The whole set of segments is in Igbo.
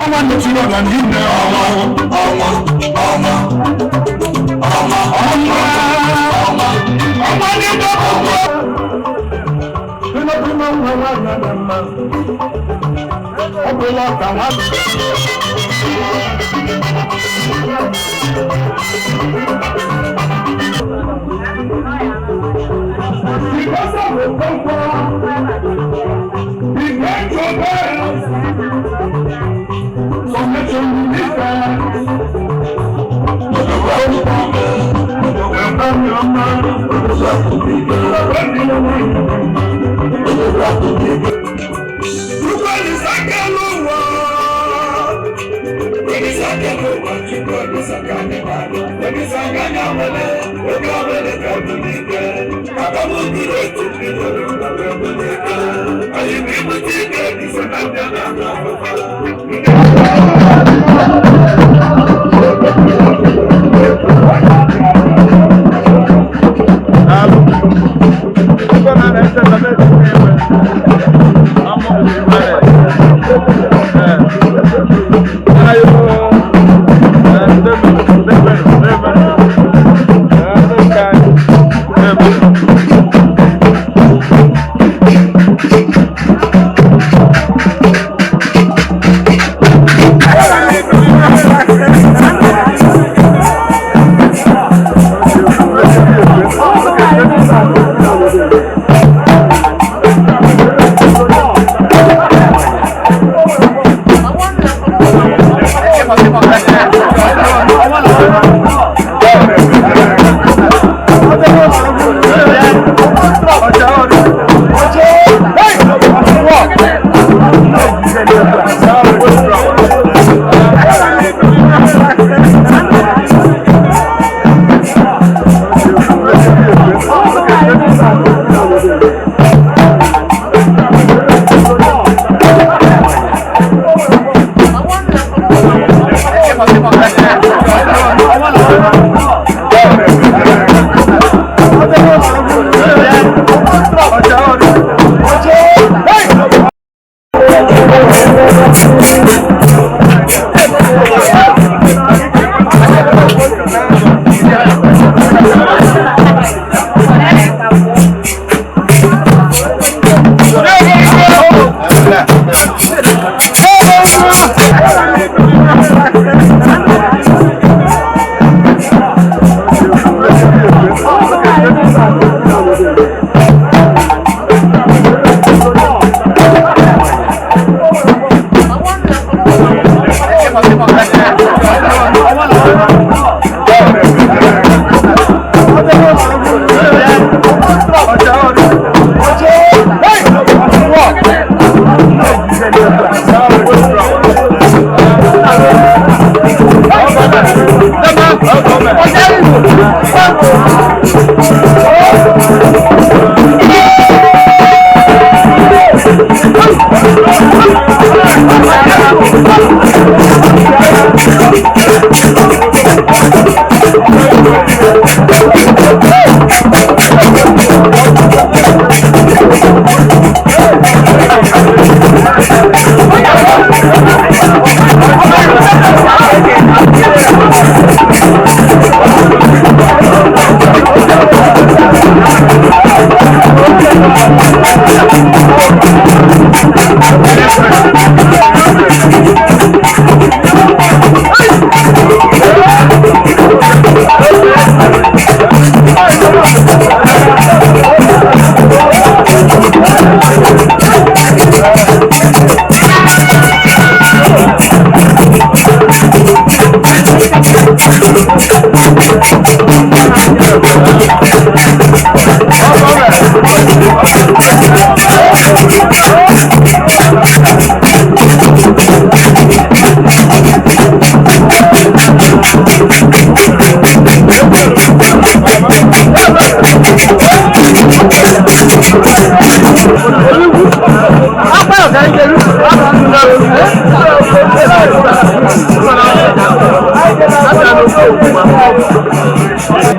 Ọnwa ntiri ọga ndị nne ọnwa ọnwa ọnwa ọnwa ọnwa ọnwa ọnwa ndị ọnwa. Pino nwa nwaanyị dị mma. Ọ bụla ka nwa. Because of the comfort, began to dance. Some nation defense.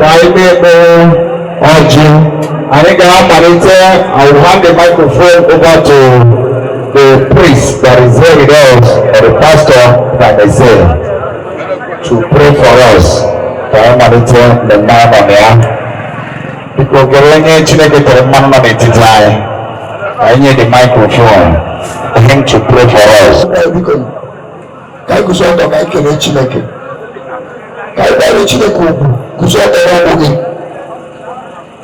Ka anyị kpee ekpere ọjị. Anyị ga-amalite. I will hand the microphone over to the priest that is here with us, or the pastor, if I may say, to pray for us. Ka anyị malite mmemme a nọ na ya. Biko, gere onye Chineke tere mmanụ nọ n'etiti anyị. Ka anyị nye the microphone for him to pray for us. Ee, biko, ka anyị guzo ọtọ, ka anyị kelee Chineke, ka anyị gbara Chineke ugwu. Guzo ọtọ n'ụkwụ gị,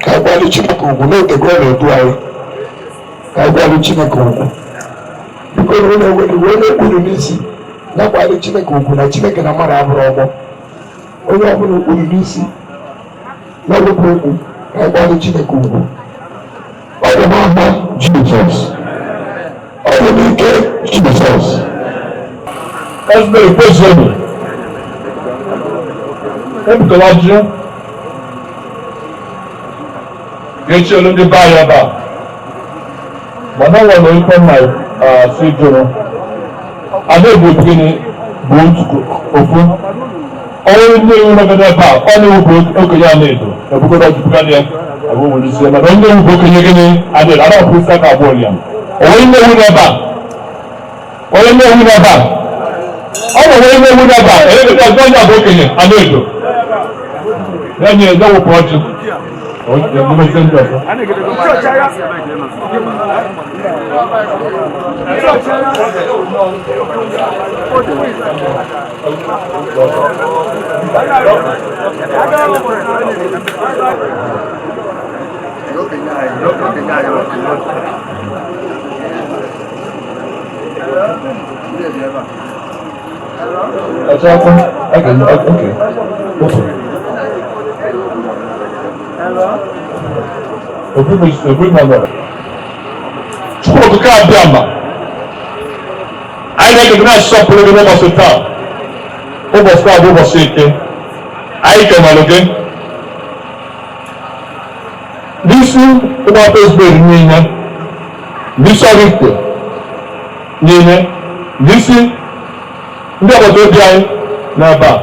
ka anyị gbara Chineke ugwu n'otego ọ na-edu anyị. Ka anyị gbara Chineke ugwu. Biko, na ụlọ enweghị onye okpuru n'isi na-akwado Chineke ugwu na Chineke na mmadụ abụrụ ọgbọ. Onye ọbụla okpuru n'isi na-ewepụ okwu, ka anyị gbara Chineke ugwu. Ọ bụ n'aha Jizọs, ọ bụ n'ike Jizọs. Ezmeri kwezuonu. Ebutola ọjị ga-echi olu ndị be anyị ebe a. Mana ọ nwere ife nna si jụrụ. Ada Igbo bụ gịnị bụ otu ofu. Onye ndị ewu nọgide ebe a, ọ na-ewu bụ okenye a na-edo. Ebugodo ọjị buga ya, abụ nwere isi mana onye ewu bụ okenye gịnị adịghị. Ada ọbụ isi aka abụọ ya. Onye ndị ewu n'ebe a. Onye ndị ewu n'ebe a. Ọ bụ onye na-ewu n'ebe a, elekọta ọjọọ onye bụ okenye a na-edo. Ya nye ya wepụ ọjị. Emumezie ndị ọzọ. Ọjọ́ ọkọ, okay. Okay. Obi mi obi mi ọlọ. Chukwu Okike Abịama. Anyị na-ekele na-asọpụrụ gị n'ụbọchị taa. Ụbọchị taa bụ ụbọchị Eke. Anyị kenere gị. N'isi ụgbọala Ezmeri niile, n'isi Oraifite niile, n'isi ndị agbata obi anyị n'ebe a,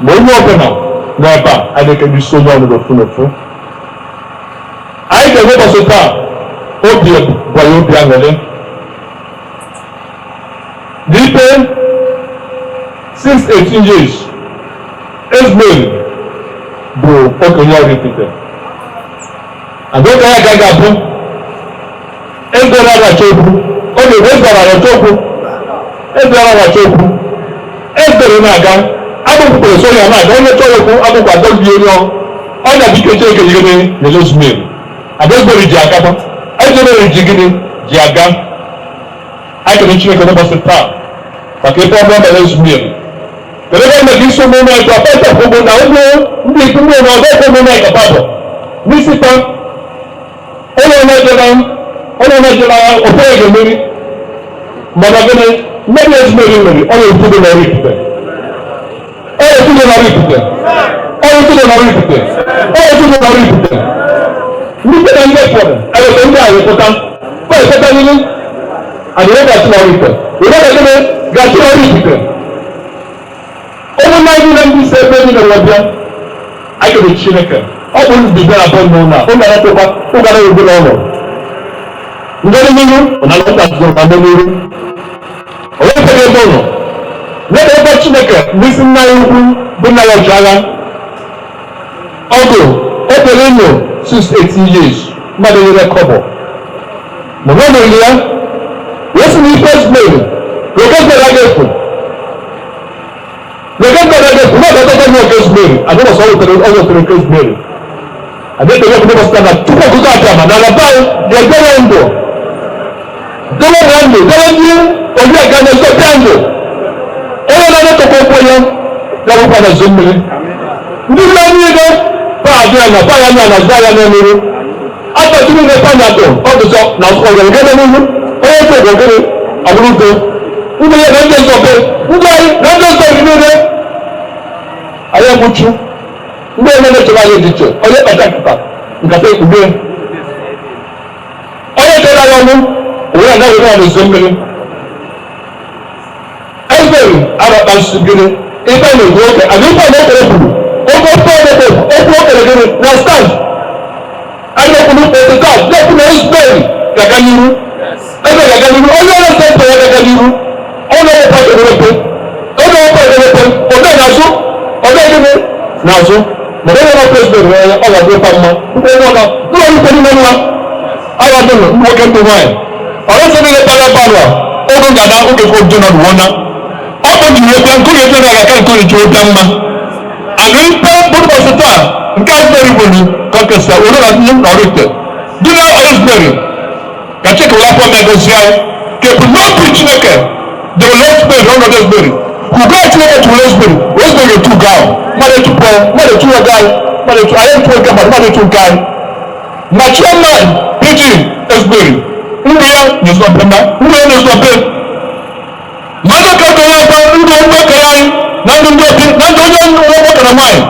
ma onye ọbụla n'ebe a, anyị na-ekele isi onye ọbụla ofu n'ofu. Anyị ga-enwe ụbọchị taa obi bụ anyị obi aṅụrị. N'ikpe since 18 years, Ezmeri bụ okenye Oraifite. And okenye agaghị abụ Ezmeri agachi okwu. Ọ ga-ebu Ezmeri agachi okwu. Ezmeri agachi okwu. Ezmeri na-aga agbụkwụkwere so ya na-aga onye chọrọ okwu agbụkwụ adọghị onye ọ na-abịa Chineke jigide nyere Ezmeri. And Ezmeri ji agaba. Ezmeri ji gịnị ji aga. Anyị kere Chineke n'ụbọchị taa maka ebe ọbụla mere Ezmeri. Kedu ebe maka isi omume anyị ka peta kwụgbụ na ụgbọ ndị ikwu ndị na ọzọ omume anyị ka babọ n'isi taa onye na-ejere ofe ya ga-emeri mana gịnị mmeri Ezmeri nwere ọ na-ekwudo na Oraifite. Ọ na-ekwudo na Oraifite. Ọ na-ekwudo na Oraifite. Ọ na-ekwudo na Oraifite. Ndị na ndị fọrọ eweta ndị a wepụta kwa ekweta n'ihu adịrị ga-achị na Oraifite. Were ga gịnị ga-achị na Oraifite. Ụmụnna anyị niile ndị si ebe niile wee bịa, anyị kere Chineke. Ọ bụ ndị bịara abụọ n'ụlọ a, ụlọ na-atụkwa ụgara egwu n'ụlọ. Ndị n'ihu na alụta zụrụ ma ndị n'ihu. Onye kere ebe ụlọ. N'ebe ebe Chineke n'isi nna ya ukwu bụ nna ya ọchịagha. Ọgụ o kpere ịnụ since 18 years mmadụ nyere kọbọ. Mana ọ mere ya, wee sị na ife Ezmeri, na oke Ezmeri agaghị efu. Lọ́jọ́ gbọ́dọ̀ ẹgbẹ́ fún ọ̀dọ́ tó ní ọjọ́ Ezmeri, àdébọ̀sọ̀ ọ̀rọ̀ òtẹ̀rẹ̀ ọjọ́ Ezmeri. Àdébọ̀sọ̀ ọ̀rọ̀ ọ̀tẹ̀rẹ̀ na Chukwu Okike Abịama na ala báyìí ga-edere ndụ. Dere na ndụ, dere ndị oriakụ na ezote ndụ. Onye na-anatọkwa okwu ya, ya bụkwa na ezo mmiri. Ndị nna niile pa adị ya na pa ya na azụ ya n'elu. Atọtụ niile pa na atọ, ọ dụzọ na ọgọrọgọ n'ihu. Onye tụ ọgọrọgọ abụrụ udo. Ndị ya na ndị ọzọ ndị anyị na ndị ọzọ niile anyị egbuchu ndị onye na-echere anyị echiche onye kpacha nkata nkata ekpughe onye chere anyị ọnụ onwe agaghị eme n'ezo mmiri. Ezmeri arakpa gịnị ife na-ekwu oke and ife na-ekere kwuru oke ofe okwu okere gịnị na stand. Ekwuru mkpọtụ God na-ekwu na Ezumeri ga-aga n'iru. Ebe ga-aga n'iru, onye ọrụ nsọ ya ga-aga n'iru. Ọ na-ewepụ emepe, ọ na-ewepụ emepe, ome n'azụ, ome gịnị n'azụ. Mana onye na-apụ Ezumeri n'anya, ọ ga-adị ụta mma. Onye ọ ga, ụlọ ikpe n'ime nwa, agha dị nwoke ndị nwaanyị. Ọrụ nsọ niile kpara balụ a, oge ga-ada oge ka ojo nọ n'ụwa na. Ọ bụ jiri ebe nke oge ebe ga-aka nke oge jiri bịa mma. Àmì ń pẹ́ bọ́dọ̀ sọ́tà nke Ezumeri gbòòlù kọ́kẹ́sì wọ́n náà ní ọ̀rọ̀ ìtẹ̀. Dúnà Ezumeri ka Chineke were afọ mmegozi anyị ka ebumnobi Chineke dewere Ezumeri ọnọdụ Ezumeri. Ugo Chineke tụrụ Ezumeri, Ezumeri etu ugo ahụ, mmadụ etu pụọ, mmadụ etu oge anyị, mmadụ etu anyị etu oge mmadụ, mmadụ etu nke anyị. Ma chairman PG Ezumeri, ndụ ya na-ezu ọbịa mma, ndụ ya na-ezu ọbịa. Mmadụ ka okenye ọkwa ndụ onye okenye anyị na ndụ ndị obi na ndụ onye nwoke na nwaanyị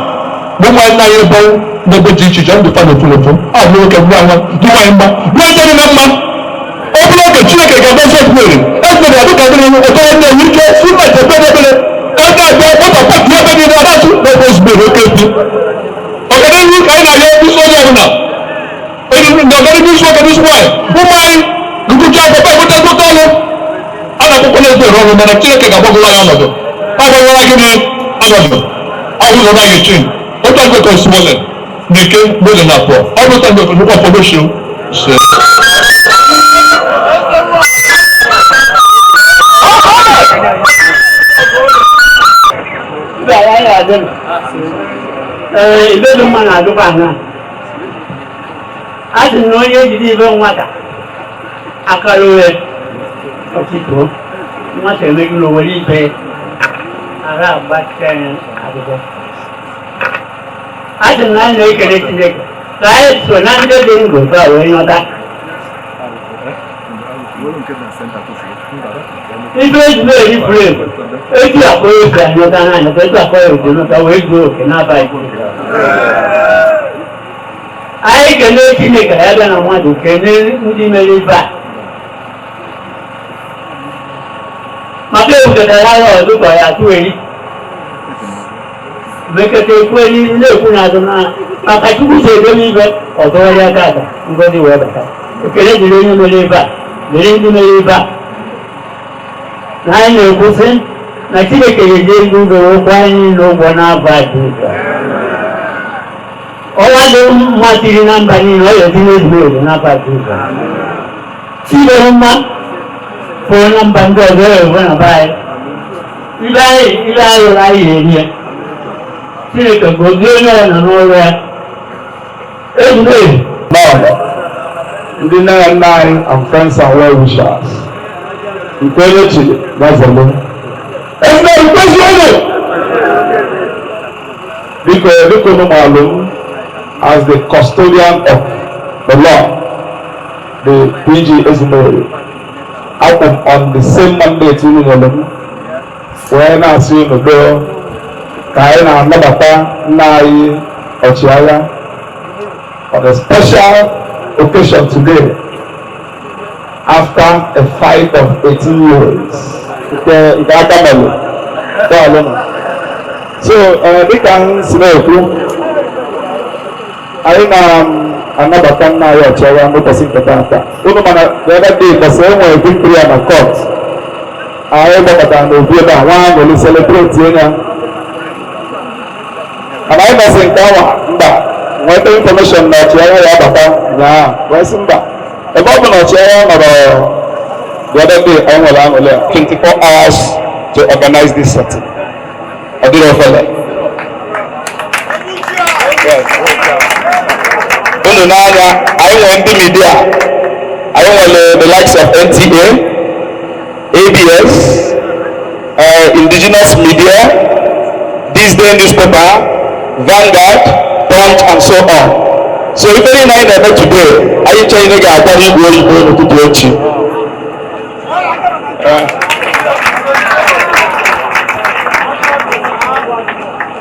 bụ nwaanyị na anyị bụ n'ebe dị iche iche ndụ fa n'ofu n'ofu ọ bụ nwoke bụ nwa dị nwaanyị mma dị onye dị na mma. Ọ bụrụ oge Chineke ga-agọzi Ezumeri, Ezumeri adị ka dịrị ụtọ ndị enwe ike simenti ebe ebele ebe abịa moto paki ebe niile ọ na-atụ n'ebe Ezumeri oke ebi. Ọganihu ka anyị na-arịọ isi onye ọbụla ndị ọganihu isi nwoke n'isi nwaanyị ụmụ anyị gụgụcha akwụkwọ enweta ezigbote ọrụ a na-akwụkwọ n'Ezumeri ọrụ mana Chineke ga-agbagoro anyị ọnọdụ agbagoro gịnị ọnọdụ ọ bụrụ na anyị chi otu agbe ka osimole n'eke gbole na afọ ọ bụ otu agbe ka nnukwu afọ gosi si. Ee, ibe dị mma na-adụkwa aṅa. A sị na onye ejide ibe nwata akara oghe ọchịtụo nwata emeghị na owere ibe ara agbacha ya akwụkwọ. A sị na anyị na-ekele Chineke ka anyị so na ndị dị ndụ taa wee nyọta. Ife Ezumeri furu efu, etu akọ esi anyọta n'anya, etu akọ esi nyọta wee zuo oke n'abalị. Anyị kelee Chineke ya bịa na mmadụ kelee ndị mere ife a. Maka ewukọtara ya ọdụ ka ya atụgheri. Mekata ekweli na-ekwu n'azụ na maka Chukwu si edobe ife ọ tụgharịa aka aka ngozi wee bata. Ekele dịrị onye mere ife a, dịrị ndị mere ife a. Na anyị na-ekwu sị na Chineke ga-eji ego ubere ụkwụ anyị niile ụgwọ n'afọ a dị ugbu a. Ọnwa dị mma tiri na mba niile ọ ga-esi n'Ezumeri n'afọ a dị ugbu a. Chibere mma pụọ na mba ndị ọzọ ya ewe na be anyị. Ibe anyị ibe anyị ụra anyị ga-eri ya. Chineke gozie onye ọbụla n'ọrụ ya. Ezumeri. Lord, ndị nne na nna anyị and friends and well wishers. Nke onye chiri gazelu. Ezumeri kwezi unu! Biko biko unu maalụ m as the custodian of the law, the PG Ezumeri. Akwụ m on the same mandate unu nyere m wee na-asị unu doo ka anyị na-anabata nna anyị ọchịagha on a special occasion today after a fight of 18 years. Nke aka melụ daalụ nụ. So dịka m si na-ekwu, anyị na-anabata nna anyị ọchịagha n'ụbọchị nke taata. Unu mana the other day bọsị e nwere victory ya na court. Anyị gbakọtara n'obi ebe a nwa aṅụrị celebrate ya. Mana anyị mesị nke awa mba nweta information na ọchịagha ya abata nyaa wee sị mba ebe ọ bụ na ọchịagha nọrọ the other day anyị nwere aṅụrị a 24 hours to organize this setting. Ọ dịrị ofele. Yes. Unu n'anya anyị nwere ndị media, anyị nwere the likes of NTA, ABS, Indigenous Media, This Day Newspaper, Vanguard, Punch and so on. So ife niile anyị na-eme today, anyị chọrọ ihe ga-agba n'igwe oyibo n'ụtụtụ echi.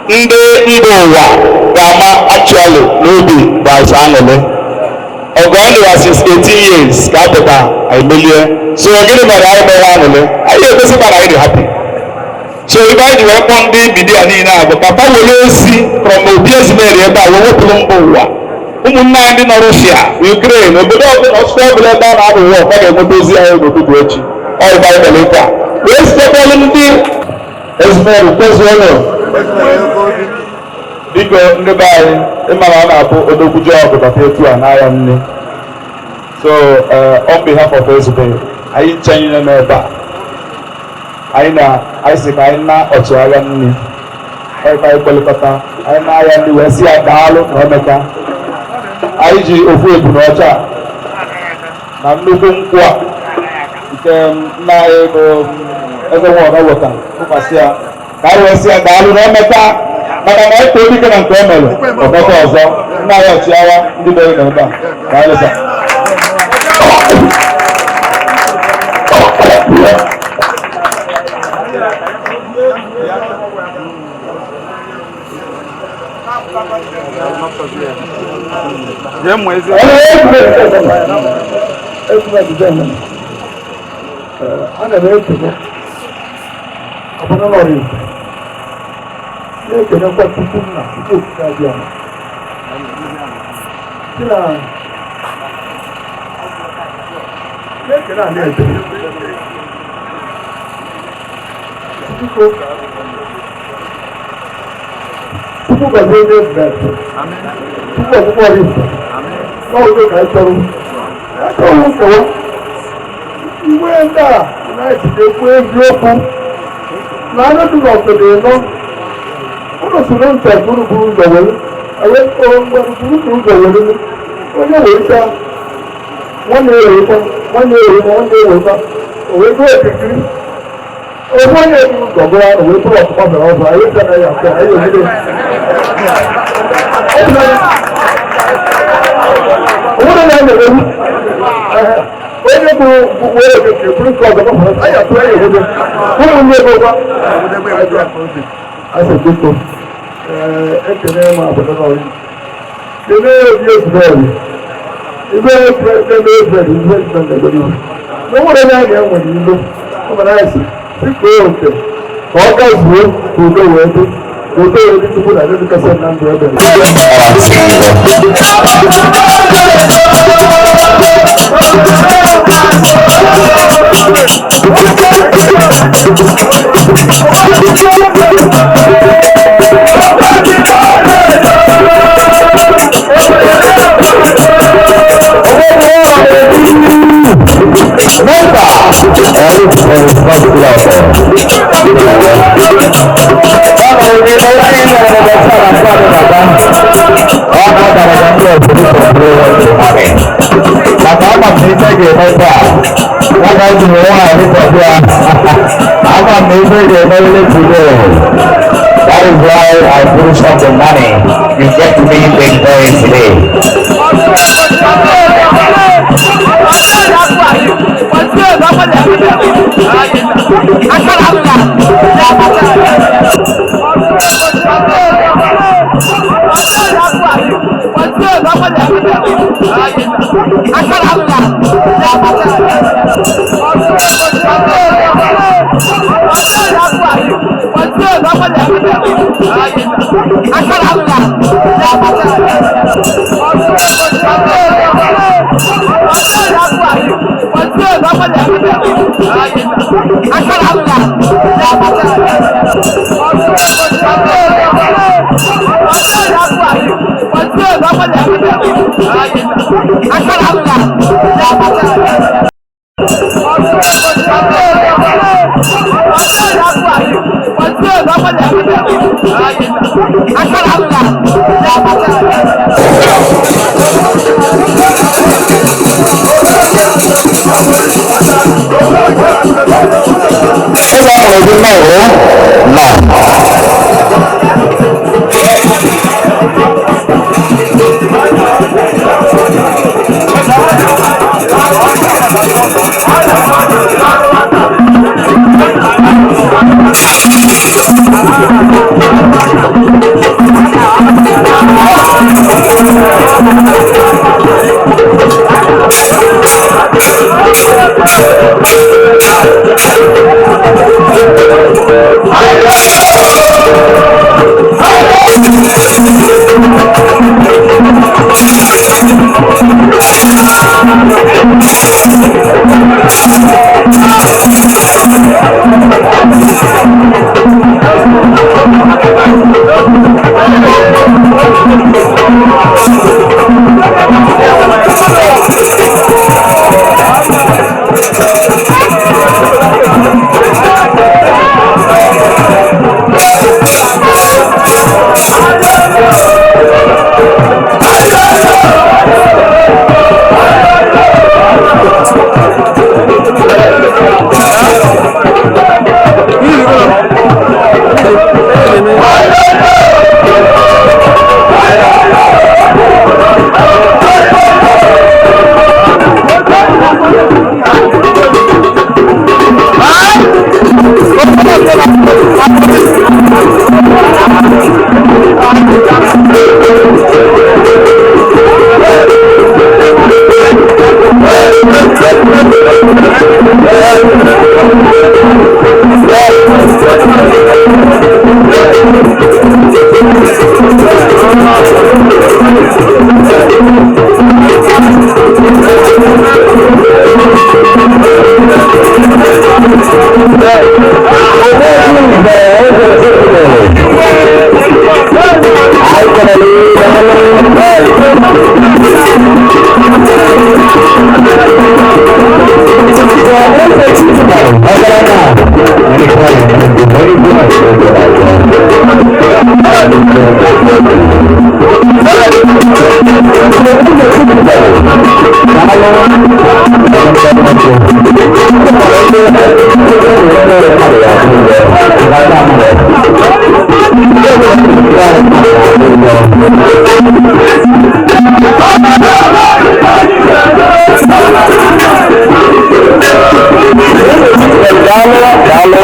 Ndị mba ụwa ga-ama actually n'obi bụ àìsàn aṅụrị. Ọgụ anyị lụrụ since 18 years ka a pụta anyị melie. So gịnị mere anyị mere aṅụrị? Anyị egosikwa na anyị dị happy. So ebe anyị ji wee kpọọ ndị media niile a bụ ka fa were ozi from obi Ezumeri ebe a wee wepụrụ mba ụwa. Ụmụnne anyị ndị nọ Russia, Ukraine, obodo ọbụla, ọtụtụ ọbụla ebe a na-abụ ụwa, ọ ga-enweta ozi anyị n'ụtụtụ echi. Ọ ibe anyị mere taa wee sitekwalụ ndị Ezumeri kwezuonụ. Biko, ndị be anyị, ịmara ọ na-abụ odogwu ji ọgụ bata etu a n'ahịa nne. So on behalf of Ezube, anyị nche niile nọ ebe a, anyị na anyị sị ka anyị na ọchịagha nne ife anyị kwelịkọta anyị na-ahịa nri wee sị ya daalụ na omeka. Anyị ji ofu ebunu ọcha na nnukwu nkwụ a nke nna anyị bụ eze nwa weta tụkwasị ya ka anyị wee sị ya daalụ na emeka, maka na anyị too dike na nke o mere omeka ọzọ. Nna anyị ọchịagha, ndị bere na ebe a, daalụ sir. Ana m ekele ọbụna nọrọ Igbo, na-ekelekwa Chukwu nna, Chukwu okike abịa si na na-ekele ala ebe. Biko, Chukwu gọzie ndị Ezube, Chukwu ọkpụkpọ Igbo n'ọzọ ka anyị chọrọ. Achọrọ nkewa iwe ndị a na-ejide ekwu eziokwu na anụ dị n'ọgọdọ ịnọ. Ụnụ si na ntị buru buru ụzọ were ewe buru ụzọ were onye wee nwanne ya ewekwa, nwanne ya ewekwa, nwanne ya ewekwa, o wee gụọ okirikiri. Ofu onye buru ụzọ gụọ ahụ wee bụrụ ọkụkọ bịara ọzọ. Anyị sị anaghị akụ anyị ewude onwere ya na-ewu onye bụ were okirikiri buru nke ọzọ gbafere anyị atụ anyị ewude ụmụnne bụkwa asị. Biko, ekene m obodo n'ọrụ, kelee obi ezuru ọrụ ibe ebe ezuru ibe ezuru na ebe na onwere onye a ga-enwere ilo. Ọ mara anyị si dịka oke ka ọ gazuo, ka udo wee dị, ka udo wee dị. Tupu na ndị kasị na ndụ ebe. Maka ama m na ife ga-eme taa, nwata ji m nwaanyị kọfị a, ama m na ife ga-emerịrị today. That is why I finish up the money you get me big boy today. Eze akpọrọ gị nnọọ nnọọ. Daalụ, daalụ.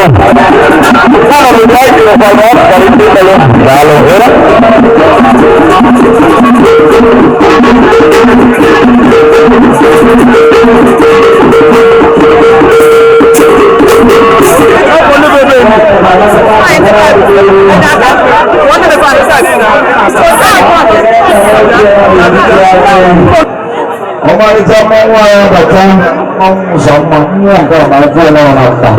Ana m ebe anyị nọkwa na ọ kpọrọ ndị mere. Daalụ. Ọmarịcha mmanwụ anyị abata, mmanwụ ụzọ mma mmụọ nke a ma afọ ụlọ na nta.